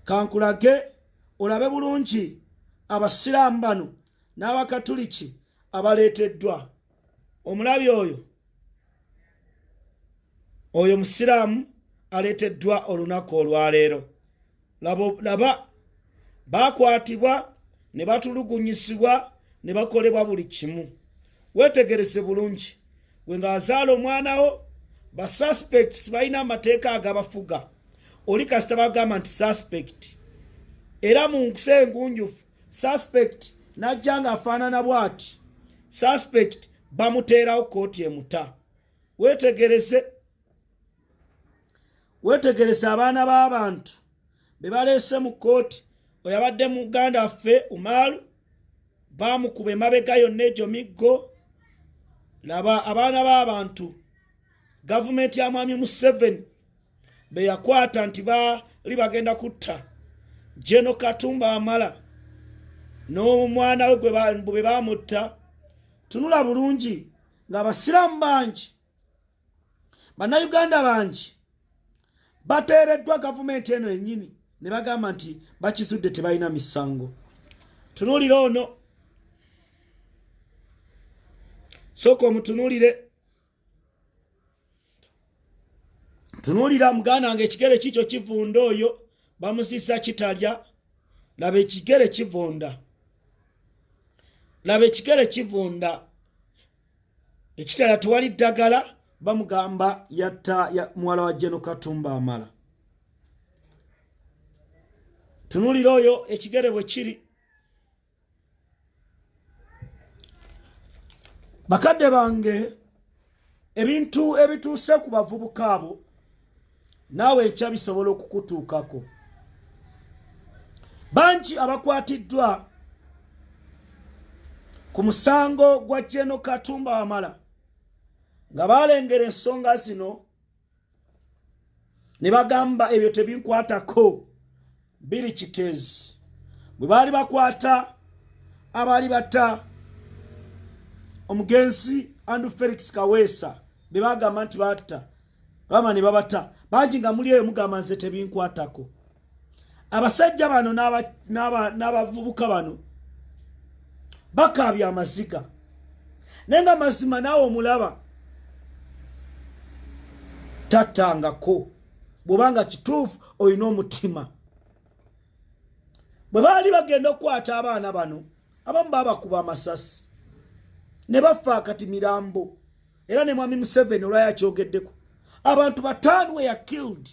Kankulage olabe bulungi abasiraamu bano n'abakatuliki abaleeteddwa. Omulabi oyo musiraamu aleeteddwa olunaku olwaleero. Laba, bakwatibwa ne batulugunyisibwa ne bakolebwa buli kimu. Weetegereze bulungi gwe ng'azaala omwana wo. Ba suspects balina amateeka agabafuga. Oli kasita bagamba nti suspect, era mu nkusa engunjufu suspect najja ng'afaanana bw'ati, suspect bamuteerawo kooti emuta. Weetegereze, weetegereze abaana b'abantu be baleese mu kkooti. Oyo abadde muganda waffe Umaalu, baamukuba emabega yonna egyo miggo. Laba abaana b'abantu gavumenti ya mwami Museveni be yakwata nti baali bagenda kutta General Katumba Amala n'omwana we bwe baamutta. Tunula bulungi ng'abasiraamu bangi, bannayuganda bangi bateereddwa gavumenti eno yennyini ne bagamba nti bakizudde tebalina misango. Tunuulira ono, sooka omutunuulire. Tunuulira muganda wange, ekigere kikyo kivunda. Oyo bamusisa kitalya. Laba ekigere kivunda, laba ekigere kivunda. Ekitala tewali ddagala. Bamugamba yatta ya muwala wa General Katumba Amala. Tunuulira oyo ekigere bwe kiri. Bakadde bange, ebintu ebituuse ku bavubuka abo naawe enkya bisobola okukutuukako. Bangi abakwatiddwa ku musango gwa General Katumba Wamala nga balengera ensonga zino ne bagamba ebyo tebinkwatako. Biri kiteezi bwe baali bakwata abaali batta omugenzi Andrew Felix Kaweesa, be bagamba nti batta bama ne babata bangi, nga muli eyo mugamba nze tebinkwatako. Abasajja bano n'abavubuka bano bakaabya amaziga, naye nga mazima naawe omulaba tattangako. Bw'obanga kituufu olina omutima, bwe baali bagenda okukwata abaana bano, abamu babakuba amasasi ne bafa akati mirambo. Era ne mwami Museveni olwayo akyogeddeko, abantu bataano were killed.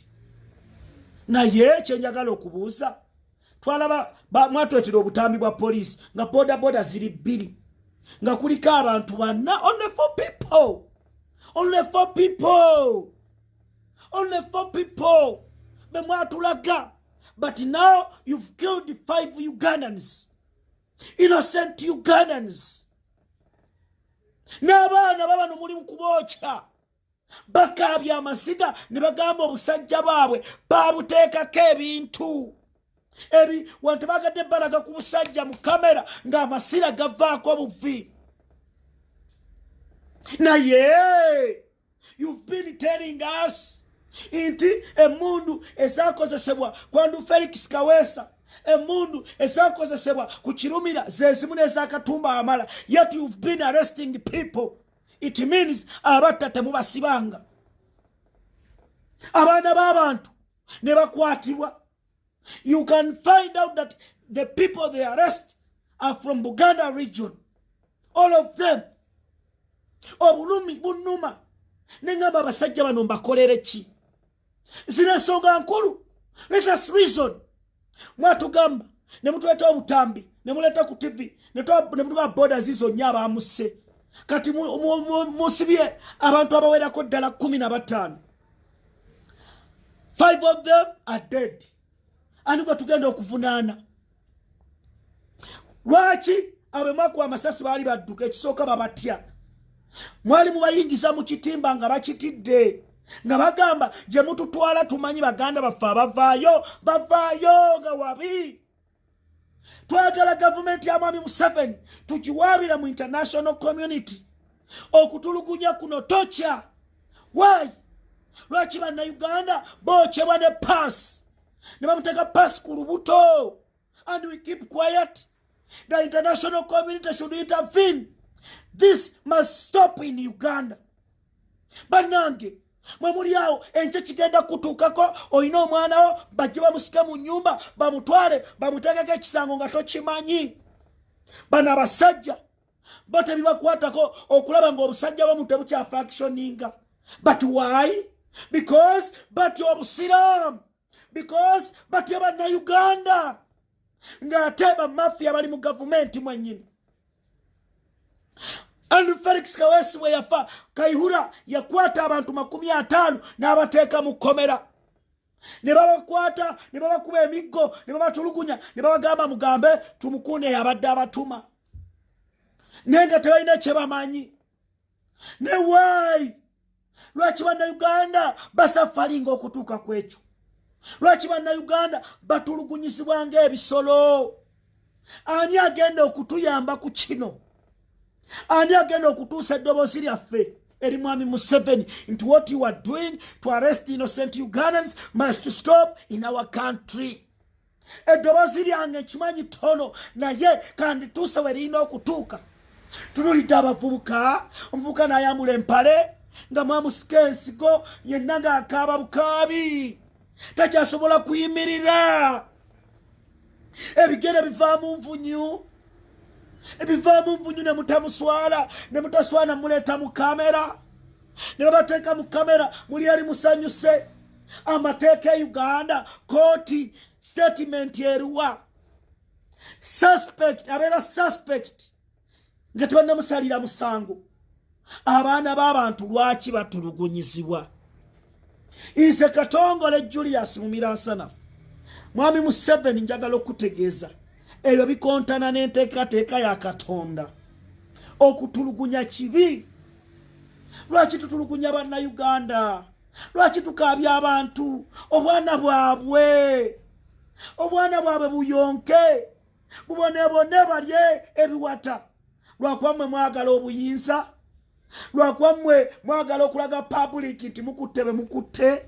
Naye kyenjagala okubuuza, twalaba mwatwetera obutambi bwa poliisi nga boda boda ziri bbiri nga kuliko abantu banna. Only four people, only four people, only four people be mwatulaga, but now you've killed five Ugandans, innocent Ugandans. N'abaana babano muli mu kubookya, bakaabya amasiga ne bagamba obusajja bwabwe babuteekako ebintu ebi wantu bagadde balaga ku busajja mu kamera ng'amasira gavaako buvi. Naye you've been telling us nti emundu ezakozesebwa kwandu Felix Kawesa, emundu ezakozesebwa ku Kirumira zezimu n'ezakatumba Amala, yet you've been arresting people. It means abatta temubasibanga, abaana b'abantu ne bakwatibwa. You can find out that the people they arrest are from Buganda region, all of them. Obulumi bunuma neŋŋamba abasajja bano mbakolere ki? Zino ensonga nkulu. Let us reason. Mwatugamba ne mutuleeta obutambi ne muleeta ku TV ne mutuga boda zizonna abamusse. Kati musibye abantu abawerako ddala 15, 5 of them are dead. Ani gwe tugenda okuvunaana? Lwaki abo mwakuba amasasi baali badduka? Ekisooka babatya. Mwali mubayingiza mu kitimba nga bakitidde, nga bagamba gye mututwala tumanyi baganda baffe abavaayo, bavaayo nga wabi. Twagala gavumenti ya Mwami Museveni tugiwaabira mu international community. Okutulugunya kuno tokya. Why? Lwaki Bannayuganda bookyebwa ne paasi ne bamuteeka paasi ku lubuto and we keep quiet? The international community should intervene. This must stop in Uganda. Bannange, mwe muli awo, enkya kigenda kutuukako. Olina omwana wo, bajje bamusike mu nyumba, bamutwale bamuteekeko ekisango nga tokimanyi. Bano abasajja bo tebibakwatako okulaba ng'obusajja bwomu tebukyafunctioninga. But why? Because batya obusiraamu, because batya Bannayuganda, ng'ate bamafiya bali mu gavumenti mwennyini. Andrew Felix Kawesi bwe yafa, Kaihura yakwata abantu 50 n'abateeka mu kkomera, ne babakwata ne babakuba emiggo ne babatulugunya ne babagamba, "Mugambe Tumukunde yabadde abatuma," naye nga tebalina kye bamanyi. Ne why? Lwaki Bannayuganda basufferinga okutuuka ku ekyo? Lwaki Bannayuganda batulugunyizibwa ng'ebisolo? Ani agenda okutuyamba ku kino? Ani agenda okutuusa eddoboozi lyaffe eri Mwami Museveni nti what you are doing to arrest innocent Ugandans must stop in our country? Eddoboozi lyange nkimanyi ttono, naye kandituuse we lirina okutuuka. Tunulidde abavubuka, omuvubuka n'ayambula empale nga mwamusika ensigo yenna ng'akaaba bukaabi, takyasobola kuyimirira, ebigere bivaamu nvunyu, ebivaamu nvunyu, ne mutamuswala, ne mutaswana muleeta mu kamera ne babateeka mu kamera, muli eri musanyuse. Amateeka e Uganda, kooti statement eruwa? Suspect abeera suspect nga tebannamusalira musango. Abaana b'abantu lwaki batulugunyizibwa? Nze Katongole Julius Mumiransanafu, Mwami Museveni, njagala okutegeeza ebyo bikontana n'enteekateeka ya Katonda. Okutulugunya kibi. Lwaki tutulugunya Bannayuganda? Lwaki tukaabya abantu? Obwana bwabwe, obwana bwabwe buyonke, bubonebone, balye ebiwata lwakuba mmwe mwagala obuyinza, lwakuba mmwe mwagala okulaga public nti mukutte be mukutte.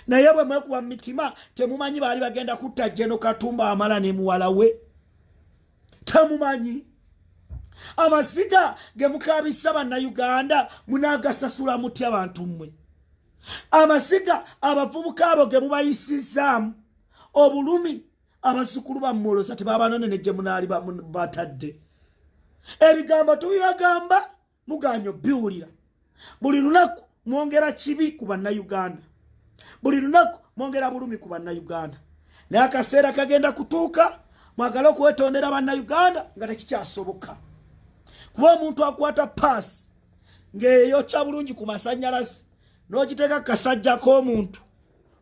Naye bwe mwekuba mu mitima, temumanyi baali bagenda kutta General Katumba Amala ne muwala we. Temumanyi amasiga ge mukabisa Bannayuganda munaagasasula mutya? Bantu mmwe, amasiga abavubuka abo ge mubayisizaamu obulumi, abazzukulu bammwe olowooza tebabanone ne gye munaali batadde? Ebigambo tubibagamba, muganya obiwulira. Buli lunaku mwongera kibi ku Bannayuganda, buli lunaku mwongera bulumi ku Bannayuganda, naye akaseera kagenda kutuuka mwagale okwetondera Bannayuganda nga tekikyasoboka. Kuba omuntu akwata paasi ng'eyokya bulungi ku masanyalaze n'ogiteeka ku kasajja k'omuntu,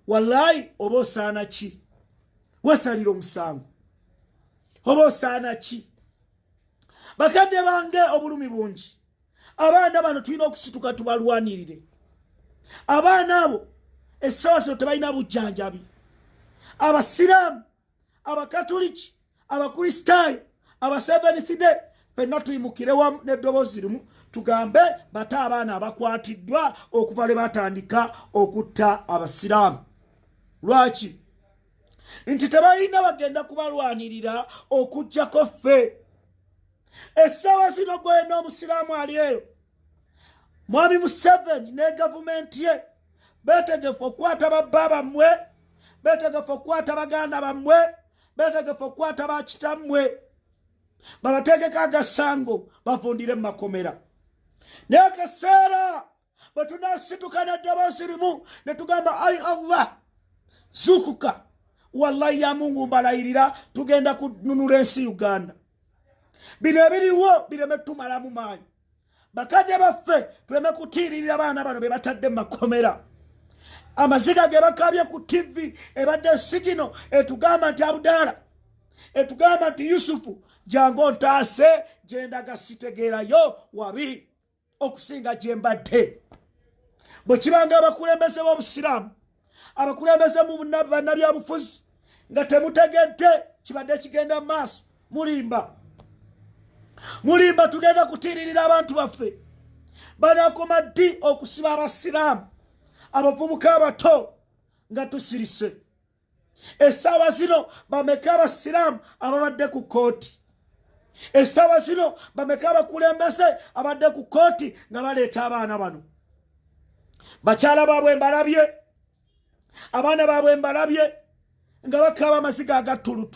wallayi oba osaana ki? Wesalira omusango, oba osaana ki? Bakadde bange, obulumi bungi. Abaana bano tulina okusituka tubalwanirire. Abaana abo essaawa zino tebalina bujjanjabi. Abasiraamu, Abakatuliki, Abakristaayo, aba Seventh Day, fenna tuyimukire wamu n'eddoboozi limu tugambe bate abaana abakwatiddwa okuva lwe batandika okutta Abasiraamu. Lwaki nti tebalina bagenda kubalwanirira okuggyako ffe? Essaawa zino gwena omusiraamu ali eyo, Mwami Museveni ne gavumenti ye beetegefu okukwata babba bammwe, beetegefu okukwata baganda bammwe, beetegefu okukwata bakitammwe, babateekeko agasango bavundire mu makomera. Naye kaseera bwe tunasituka n'eddoboozi limu ne tugamba, "Ai Allah, zuukuka," wallahi ya Mungu mbalayirira, tugenda kununula ensi Uganda. Bino ebiriwo bireme tumalamu maanyi. Bakadde baffe, tuleme kutiiririra baana bano be batadde mu makomera. Amaziga ge bakabye ku TV ebadde sigino etugamba nti Abudaala, etugamba nti Yusufu, jangu ontaase, gyendaga sitegeerayo wabi okusinga gye mbadde. Bwe kibanga abakulembeze b'Obusiraamu, abakulembeze mu bannabyabufuzi nga temutegedde kibadde kigenda mu maaso, mulimba, mulimba. Tugenda kutiiririra abantu baffe. Banakoma ddi okusiba Abasiraamu, abavubuka abato, nga tusirise? Essaawa zino bameka Abasiraamu ababadde ku kooti? Essaawa zino bameka abakulembeze abadde ku kooti nga baleeta abaana bano? Bakyala baabwe mbalabye, abaana baabwe mbalabye nga bakaaba amaziga agattulutu.